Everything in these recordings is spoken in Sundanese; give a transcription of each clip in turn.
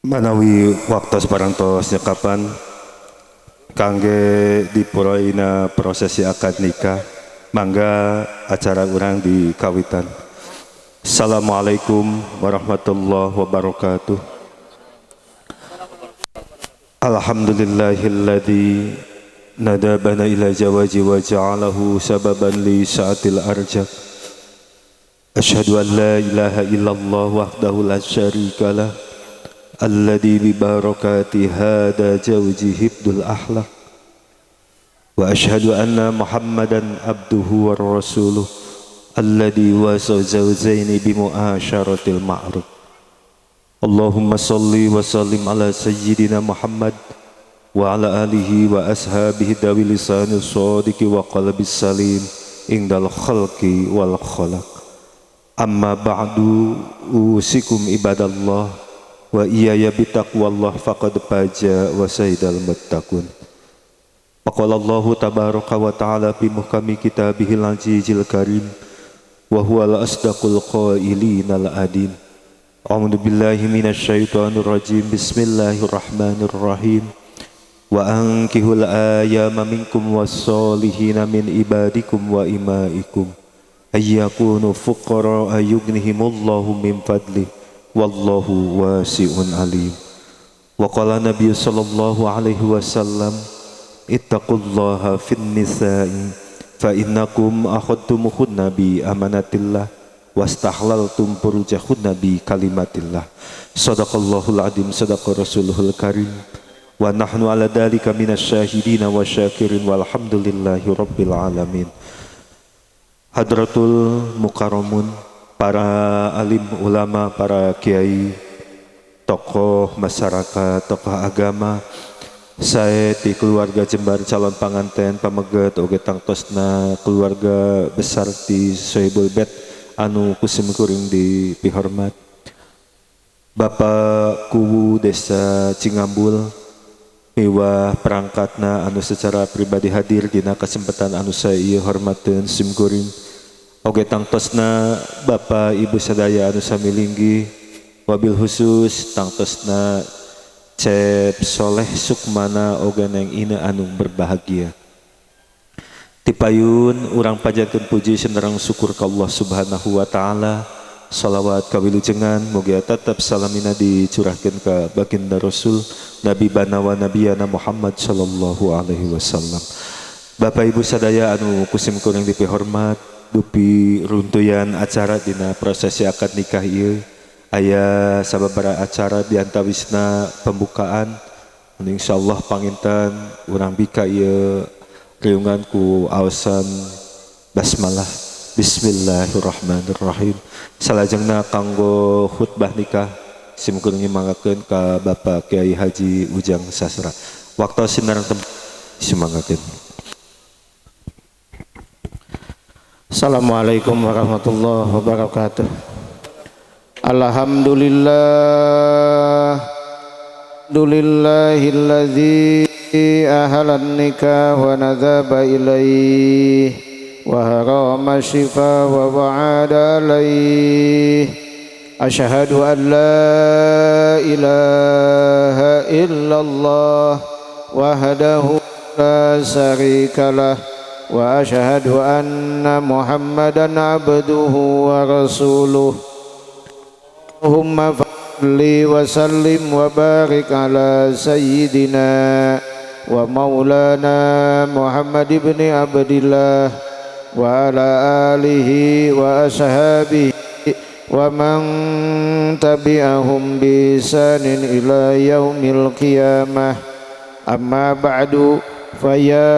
Manawi waktos parantos nyekapan kangge dipuraina prosesi akad nikah, mangga acara urang di kawitan. Assalamualaikum warahmatullahi wabarakatuh. Alhamdulillahilladzi nadabana ila jawaji wa ja'alahu sababan li sa'atil arjak. Asyhadu an la ilaha illallah wahdahu la syarikalah alladzi bi barakati hada jawji hibdul akhlaq, wa asyhadu anna Muhammadan abduhu wa rasuluh alladzi wasa zawjaini bi muasyaratil ma'ruf. Allahumma salli wa sallim ala sayyidina Muhammad wa ala alihi wa ashabihi dawil lisanil shadiqi wa qalbis salim indal khalqi wal khalaq. Amma ba'du, usikum ibadallah wa iyaya bitaqwallah faqad faza wa sayyidal muttaqun. Faqala Allahu tabaraka wa ta'ala fi muhkami kitabihil azizil karim wa huwal asdaqul qailinal adin. A'udzu billahi minasyaitonir rajim. Bismillahirrahmanirrahim. Wa ankihul ayama minkum was-solihina min ibadikum wa imaikum ayyakunu fuqara ayughnihimullahu min fadlihi wallahu wasi'un alim. Wa qala Nabi sallallahu alaihi wasallam, ittaqullaha fin nisa'i fa innakum akhadtumuhunna bi amanatillah wastahlaltum furujahunna bi kalimatillah. Sadaqallahul azim, sadaqa rasuluhul karim, wa nahnu ala dzalika minasyahidina wasyakirin walhamdulillahi rabbil alamin. Hadratul mukarramun, para alim ulama, para kiai, tokoh masyarakat, tokoh agama, saya di keluarga Jembar calon panganten pameget oge tangtosna keluarga besar di Sohibul Bait anu kusim kuring di pihormat, Bapak Kuwu Desa Cingambul miwah perangkatna anu secara pribadi hadir dina kesempatan anu saya hormateun sim kuring, oge tangtosna Bapak Ibu sadaya anu sami linggih, wabil khusus tangtosna Cep Soleh Sukmana oge Neng Ine anu berbahagia. Tipayun urang panjatkeun puji senerang syukur ka Allah Subhanahu wa taala. Salawat kawilujengan mugia tetap salamina dicurahkeun ka baginda Rasul Nabi Banawa Nabiyana Muhammad sallallahu alaihi wasallam. Bapak Ibu sadaya anu kusim kuring dipihormat, dupi runtuyan acara dina prosesi akad nikah ieu aya sababaraha acara diantawisna pembukaan, insyaallah panginten urang bika ieu riungan ku aosan basmalah. Bismillahirrahmanirrahim. Salajengna kanggo khutbah nikah sim kuring nyumanggakeun ka Bapak Kiai Haji Ujang Sasra. Waktu sinareng sumanggakeun. Assalamualaikum warahmatullahi wabarakatuh. Alhamdulillah, alhamdulillahilladzi ahalan nikah wa nadhaba ilaihi wa harama syifa wa wa'ada alaihi. Asyhadu an la ilaha illallah wahdahu la syarikalah wa asyhadu anna Muhammadan abduhu wa rasuluh. Allahumma salli wa sallim wa barik ala sayyidina wa maulana Muhammad ibn Abdillah wa ala alihi wa ashabihi wa man tabi'ahum bi ihsanin ila yaumil qiyamah. Amma ba'du, fa ya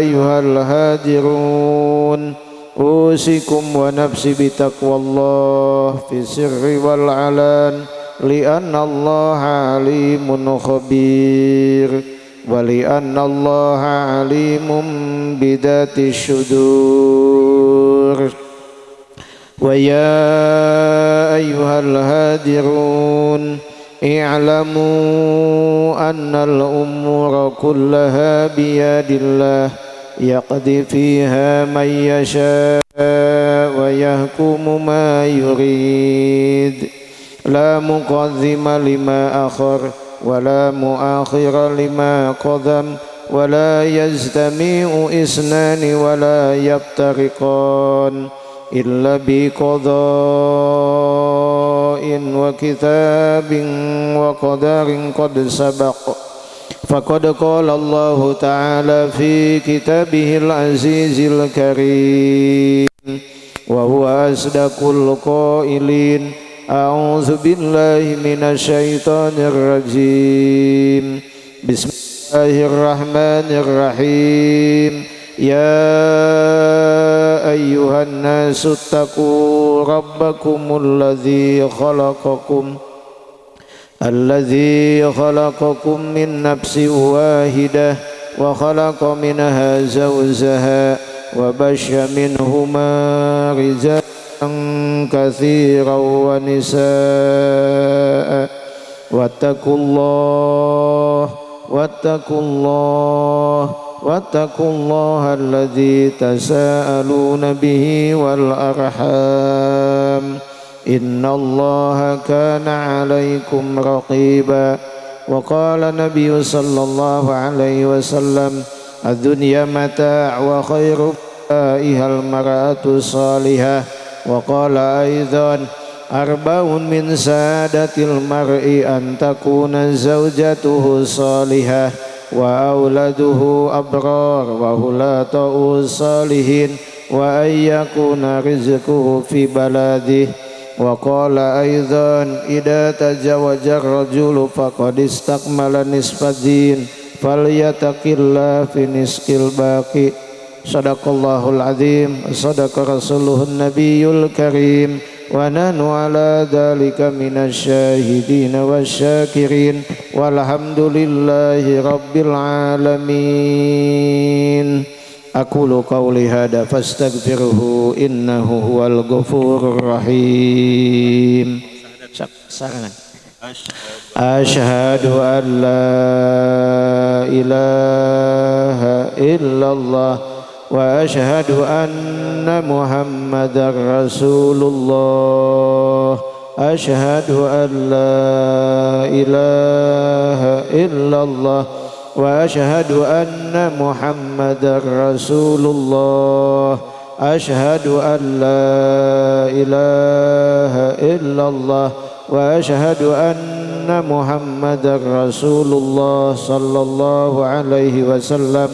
ayyuhal hadirun, usikum wa nafsi bitaqwallah fi sirri wal alan, li'anna Allaha alimun khabir wa li'anna Allaha alimun bidati syudur. Wa ya ayyuhal hadirun, i'lamu annal umura kullaha biyadillah yaqdi fiha man yasha wa yahkumu ma yurid. لا مقدم لما أخر ولا مؤخر لما قدم ولا يجتمع اثنان ولا يفترقان إلا بقضاء وكتاب وقدر قد سبق. فقد قال الله تعالى في كتابه العزيز الكريم وهو أصدق القائلين: أعوذ بالله من الشيطان الرجيم، بسم الله الرحمن الرحيم. يا أيها الناس اتقوا ربكم الذي خلقكم من نفس واحدة وخلق منها زوجها وبث منهما رجالا كثيرا ونساء واتقوا الله الذي تساءلون به والأرحام إن الله كان عليكم رقيبا. وقال النبي صلى الله عليه وسلم: الدنيا متاع وخير متاعها المرأة الصالحة. وقال أيضا: أربع من سعادة المرء أن تكون زوجته صالحة وأولاده أبرار وولاته صالحين وأن يكون رزقه في بلده. وقال أيضا: إذا تزوج الرجل فقد استكمل نصف الدين فليتق الله في نصف الباقي. صدق الله العظيم، صدق رسوله النبي الكريم، ونحن على ذلك من الشاهدين والشاكرين، والحمد لله رب العالمين. أقول قولي هذا فاستغفره إنه هو الغفور الرحيم. أشهد أن لا إله إلا الله وأشهد أن محمدا رسول الله. أشهد أن لا إله إلا الله وأشهد أن محمدا رسول الله. أشهد أن لا إله إلا الله وأشهد أن محمدا رسول الله صلى الله عليه وسلم.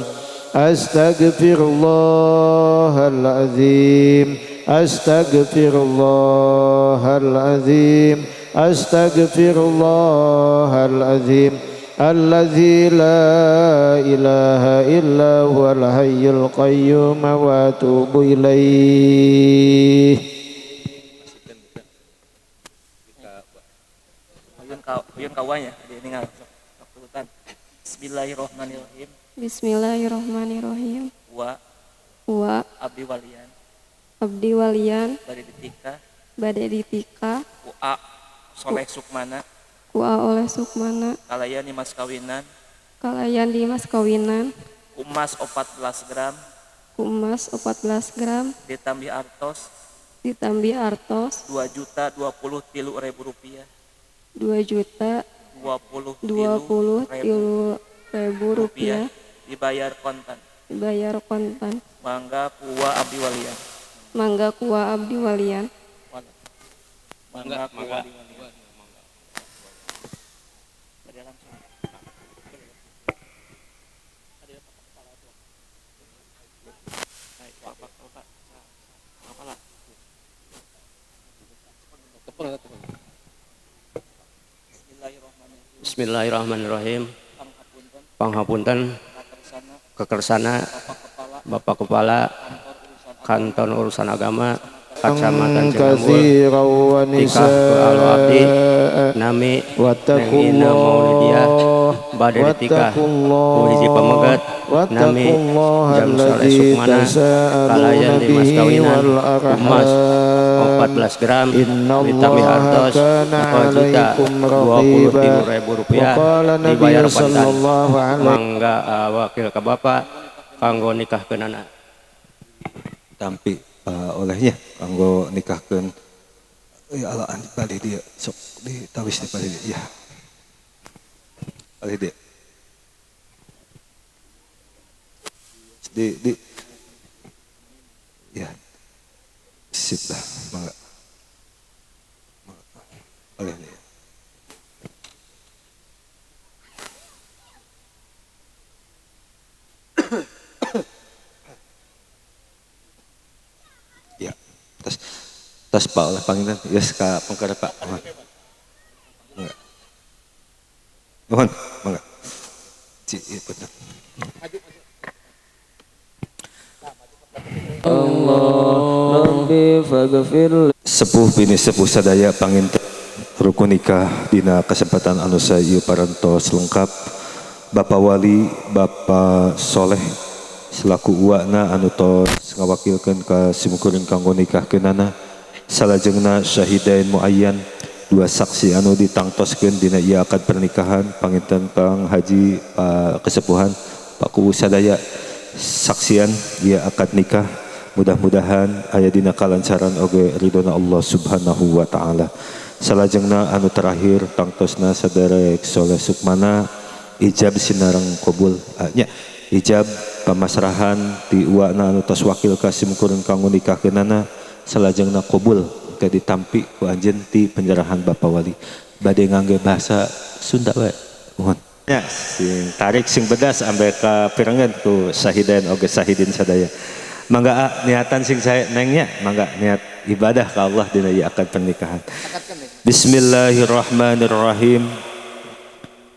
أستغفر الله العظيم، أستغفر الله العظيم، أستغفر الله العظيم الذي لا إله إلا هو الحي القيوم وأتوب إليه. Bismillahirrahmanirrahim. Bismillahirrahmanirrahim. Wa abdi walian. Abdi walian. Bade ditika. Bade ditika. Ku a soleh sukmana. Ku a oleh sukmana. Kalayan di mas kawinan. Kalayan di mas kawinan. Ku emas 14 gram. Ku emas 14 gram. Ditambih artos. Ditambih artos. 2.023.000 rupiah. 2.023.000 rupiah. Dibayar kontan. Dibayar kontan. Mangga kuwa abdi walian. Mangga kuwa abdi walian. Mangga kuwa abdi walian. Bismillahirrahmanirrahim. Panghapunten kekersana Bapak Kepala Kantor Urusan Agama Kecamatan Cinamul tikah ke alo abdi nami Neng Ina Maulidia bade ditikah ku hiji pamegat nami Jam Soleh Sukmana kalayan di mas kawinan emas 14 gram ditambih artos 4.023.000 rupiah dibayar kontan. Mangga wakil ke bapak kanggo nikahkeunana. Tampi olehnya kanggo nikahkeun Ya Allah balik dia sok di tawis di balik dia. Ya. Balik dia. Di ya. Sip lah, mangga. Balik dia. Ya, tas Pak oleh panginten, yes ka pengkara Pak. Mangga. Nuhun, mangga. Ci, ieu bener. Allah Rabbi faghfir. Sepuh bini sepuh sadaya panginten rukun nikah dina kesempatan anu saeu parantos lengkap. Bapak Wali, Bapak Soleh selaku uakna anu tos ngawakilkeun ka simkuring kanggo nikahkeunana. Salajengna syahidain muayyan dua saksi anu ditangtoskeun dina ieu akad pernikahan panginten Kang Haji Pak Kesepuhan Pak Kuwu sadaya saksian ieu akad nikah mudah-mudahan aya dina kalancaran oge ridona Allah Subhanahu wa taala. Salajengna anu terakhir tangtosna saderek Soleh Sukmana ijab sinareng qabul nya ijab pamasrahan ti uakna anu tos wakil ka simkuring kanggo nikahkeunana salajengna qabul ke ditampi ku anjeun ti penyerahan Bapak Wali bade ngangge bahasa Sunda we mohon nya sing tarik sing bedas ambe ka pirengen ku sahidain oge sahidin sadaya mangga niatan sing sae nengnya mangga niat ibadah ka Allah dina ieu akad pernikahan. Bismillahirrahmanirrahim.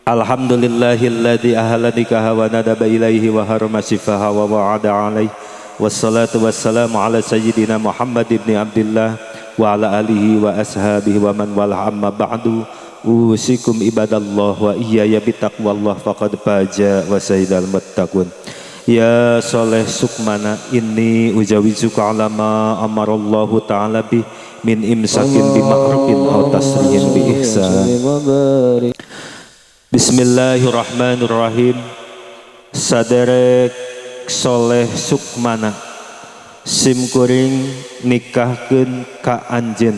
Alhamdulillahilladzi ahalla nikaha wa nadaba ilaihi wa harama sifaha wa wa'ada alaihi. Wassalatu wassalamu ala sayyidina Muhammad ibn Abdullah wa ala alihi wa ashabihi wa man wala amma ba'du. Usikum ibadallah wa iyaya bitaqwallah faqad faja wa sayyidal muttaqun. Ya Soleh Sukmana inni ujawizuka ala ma amarallahu ta'ala bi min imsakin bi ma'rufin aw tasrihin bi ihsan. Bismillahirrahmanirrahim. Saderek Soleh Sukmana simkuring nikahkeun ka anjeun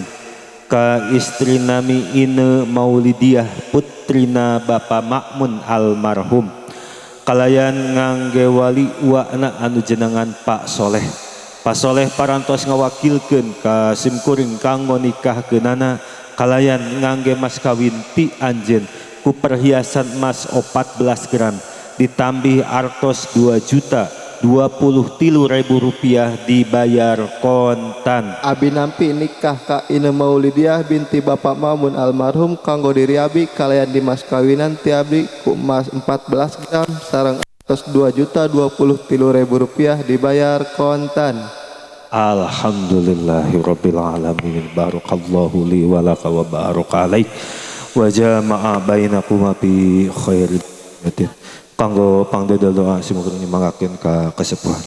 ka istri nami Ine Maulidiah putrina Bapak Makmun almarhum kalayan ngangge wali uakna anu jenengan Pak Soleh. Pak Soleh parantos ngawakilkeun ka simkuring kanggo nikahkeunana kalayan ngangge mas kawin ti anjeun ku perhiasan emas 14 gram ditambih artos 2.023.000 rupiah dibayar kontan. Abi nampi nikah ka Ine Maulidiah binti Bapak Mamun almarhum kanggo diri abi kalayan di mas kawinan ti abdi ku emas 14 gram sareng artos 2.023.000 rupiah dibayar kontan. Alhamdulillahirabbil alamin. Barakallahu li wa laka wa baraka alaik wa jama'a bainakuma bi khairin. Kanggo pangdodol doa simkuring nyumangakeun ka kasepuhan.